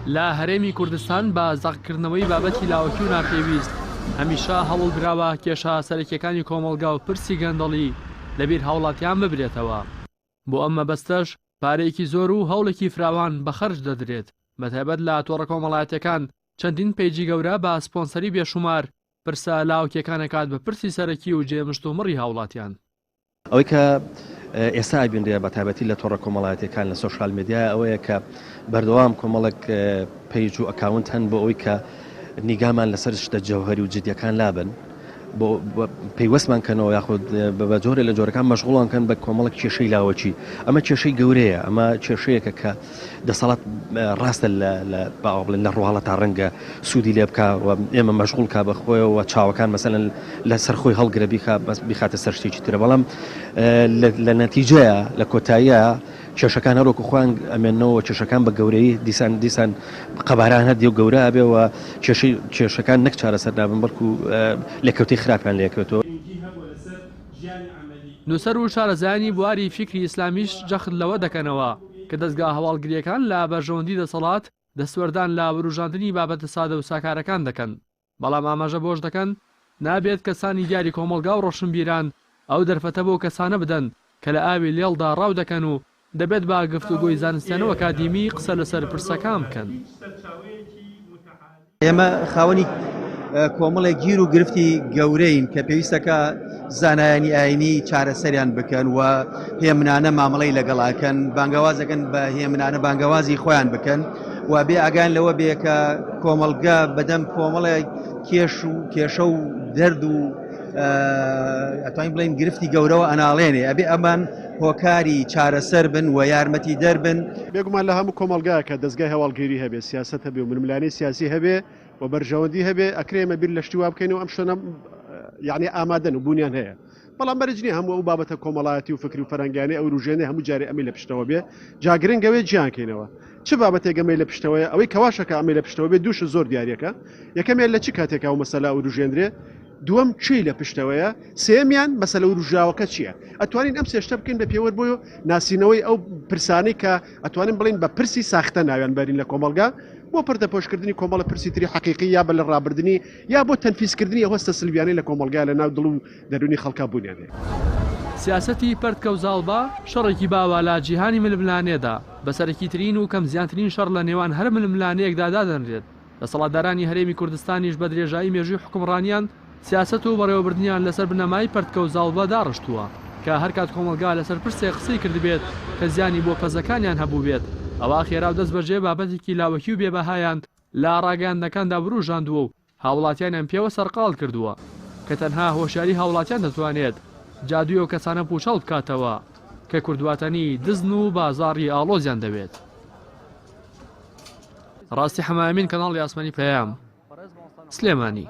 لە هەرێمی کوردستان بە زەقکردنەوەی بابەتی لاوەکی و ناپێویست، هەمیشە هەوڵدراوە کێشە سەرەکیەکانی کۆمەڵگا و پرسی گەندەڵی لەبیر هاوڵاتیان ببرێتەوە. بۆ ئەم مەبەستەش پارەیەکی زۆر و هەوڵێکی فراوان بە خەرج دەدرێت، بەتایبەت لە تۆڕە کۆمەڵایەتیەکان چەندین پەیجی گەورە بە سپۆنسەری بێشومار پرسە لاوەکیەکان ئەکات بە پرسی سەرەکی و جێ مشتومڕی هاوڵاتیان. ئەوەی کە ئێستا ئەبینرێ بە تایبەتی لە تۆڕە کۆمەڵایەتیەکان لە سۆشیال میدیا ئەوەیە کە بەردەوام کۆمەڵێک page و account هەن بۆ ئەوەی کە نیگامان لەسەر شتە جەوهەری و جدیەکان لابن بۆ پەیوەستمان کەنەوە یاخود بە جۆرێ لە جۆرەکان مەشغوڵان کەن بە کۆمەڵک کێشەی لاوەکی ئەمە کێشەی گەورەیە ئەمە کێشەیەکە کە دەسەڵات ڕاستە لە باوە بڵێن لە ڕواڵەتا ڕەنگە سوودی لێ بکا و ئێمە مەشغوڵ کا بە خۆیەوە چاوەکان مەسەلەن لەسەر خۆی هەڵگرە بیخا بەس بیخاتە سەر شتێکی ترە بەڵام لە نەتیجەیە لە کۆتاییە کێشەکان هەروەکو خۆیان ئەمێنەوە کێشەکان بە گەورەی دیسان دیسان قەباران هەر دیو گەورە ئەبێ و کێشەی کێشەکان نەک چارەسەر نابن بەڵکو لێکەوتەی خراپیان لێکەوێتەوە. نووسەر و شارەزایانی بواری فیکری ئیسلامیش جەخت لەوە دەکەنەوە کە دەزگا هەواڵگرییەکان لە بەرژەوەندی دەسەڵات دەستوەردان لە وروژاندنی بابەتە سادە و ساکارەکان دەکەن، بەڵام ئاماژە بەوەش دەکەن، نابێت کەسانی دیاری کۆمەڵگا و ڕۆشنبیران ئەو دەرفەتە بەو کەسانە بدەن کە لە ئاوی لێڵدا ڕاو دەکەن و دەبێت بە گفتوگۆی زانستیانە و ئەکادیمی قسە لەسەر پرسەکان بکەن. ئێمە خاوەنی کۆمەڵێک گیر و گرفتی گەورەین کە پێویستەکە زانایانی ئاینی چارەسەریان بکەن و هێمنانە مامەڵەی لەگەڵاکەن بانگەوازەکەن بە هێمنانە بانگەوازی خۆیان بکەن و بێ ئاگان لەوە بێ کە کۆمەڵگە بەدەم کۆمەڵێک کێش و کێشە و دەرد و ئەتوانین بڵێن گرفتی گەورەوە ئەناڵێنێ ئەبێ ئەمان هۆکاری چارەسەر بن و یارمەتی دەر بن. بێگومان لە هەموو کۆمەڵگایەکا دەزگای هەواڵگێری هەبێ، سیاسەت هەبێ و ململانێی سیاسی هەبێ و بەرژەوەندی هەبێ، ئەکرێ ئێمە بیر لە شتی وا بکەینەوە ئەم شتانە یەعنی ئامادەن و بوونیان هەیە. بەڵام مەرج نییە هەموو ئەو بابەتە کۆمەڵایەتی و فکری و فەرهەنگیانەی ئەوروژێنێ هەموو جارێ ئەمەی لە پشتەوە بێ. جا گرنگ ئەوەیە جیان کەینەوە. چ بابەتێک ئەمەی لە پشتەوەیە؟ ئەوەی کە واشەکە ئەمەی لە پشتەوە بێ دوو شت زۆر دیاریەکە. یەکەمیان لە چ کاتێکا ئەو مەسەلە ئەوروژێنرێ؟ دووەم کێی لە پشتەوەیە؟ سێیەمیان مەسەلە وروژاوەکە چییە؟ ئەتوانین ئەم سێ شتە بکەین بە پێوەر بۆ ناسینەوەی ئەو پرسانەی کە ئەتوانین بڵێین بە پرسی ساختە ناویان بەرین لە کۆمەڵگا بۆ پەردەپۆشکردنی کۆمەڵە پرسی تری حەقیقی یا بە لە ڕابردنی یا بۆ تەنفیزکردنی ئەو هەستە سلبیانەی لە کۆمەڵگا لە ناو دڵ و دەروونی خەڵکا بوونیان هەیە. سیاسەتی پەرتکە و زاڵبە شەڕێکی باوە لە جیهانی ململانێدا، بە سەرەکیترین و کەم زیانترین شەڕ لە نێوان هەر ململانێیەکدا دادەنرێت، دەسەڵاتدارانی هەرێمی کوردستانیش بە درێژایی مێژووی حوکمڕانیان سیاسەت و بەڕێوەبردنیان لەسەر بنەمای پەرتکە و زاڵبە داڕشتووە کە هەرکات کۆمەڵگا لەسەر پرسێک قسەی کردبێت کە زیانی بۆ پەزەکانیان هەبووبێت ئەوا خێرا و دەستبەجێ بابەتێکی لاوەکی و بێبەهایان لە ڕاگەیاندنەکاندا وروژاندووە و هاوڵاتیانیان پێوە سەرقاڵ کردووە کە تەنها هۆشیاری هاوڵاتیان دەتوانێت جادووی ئەو کەسانە پووچەڵ بکاتەوە کە کوردواتەنی دزن و بازاڕی ئاڵۆزیان دەوێت. ڕاستی حەمەئەمین کەناڵی ئاسمانی پەیام، سلێمانی.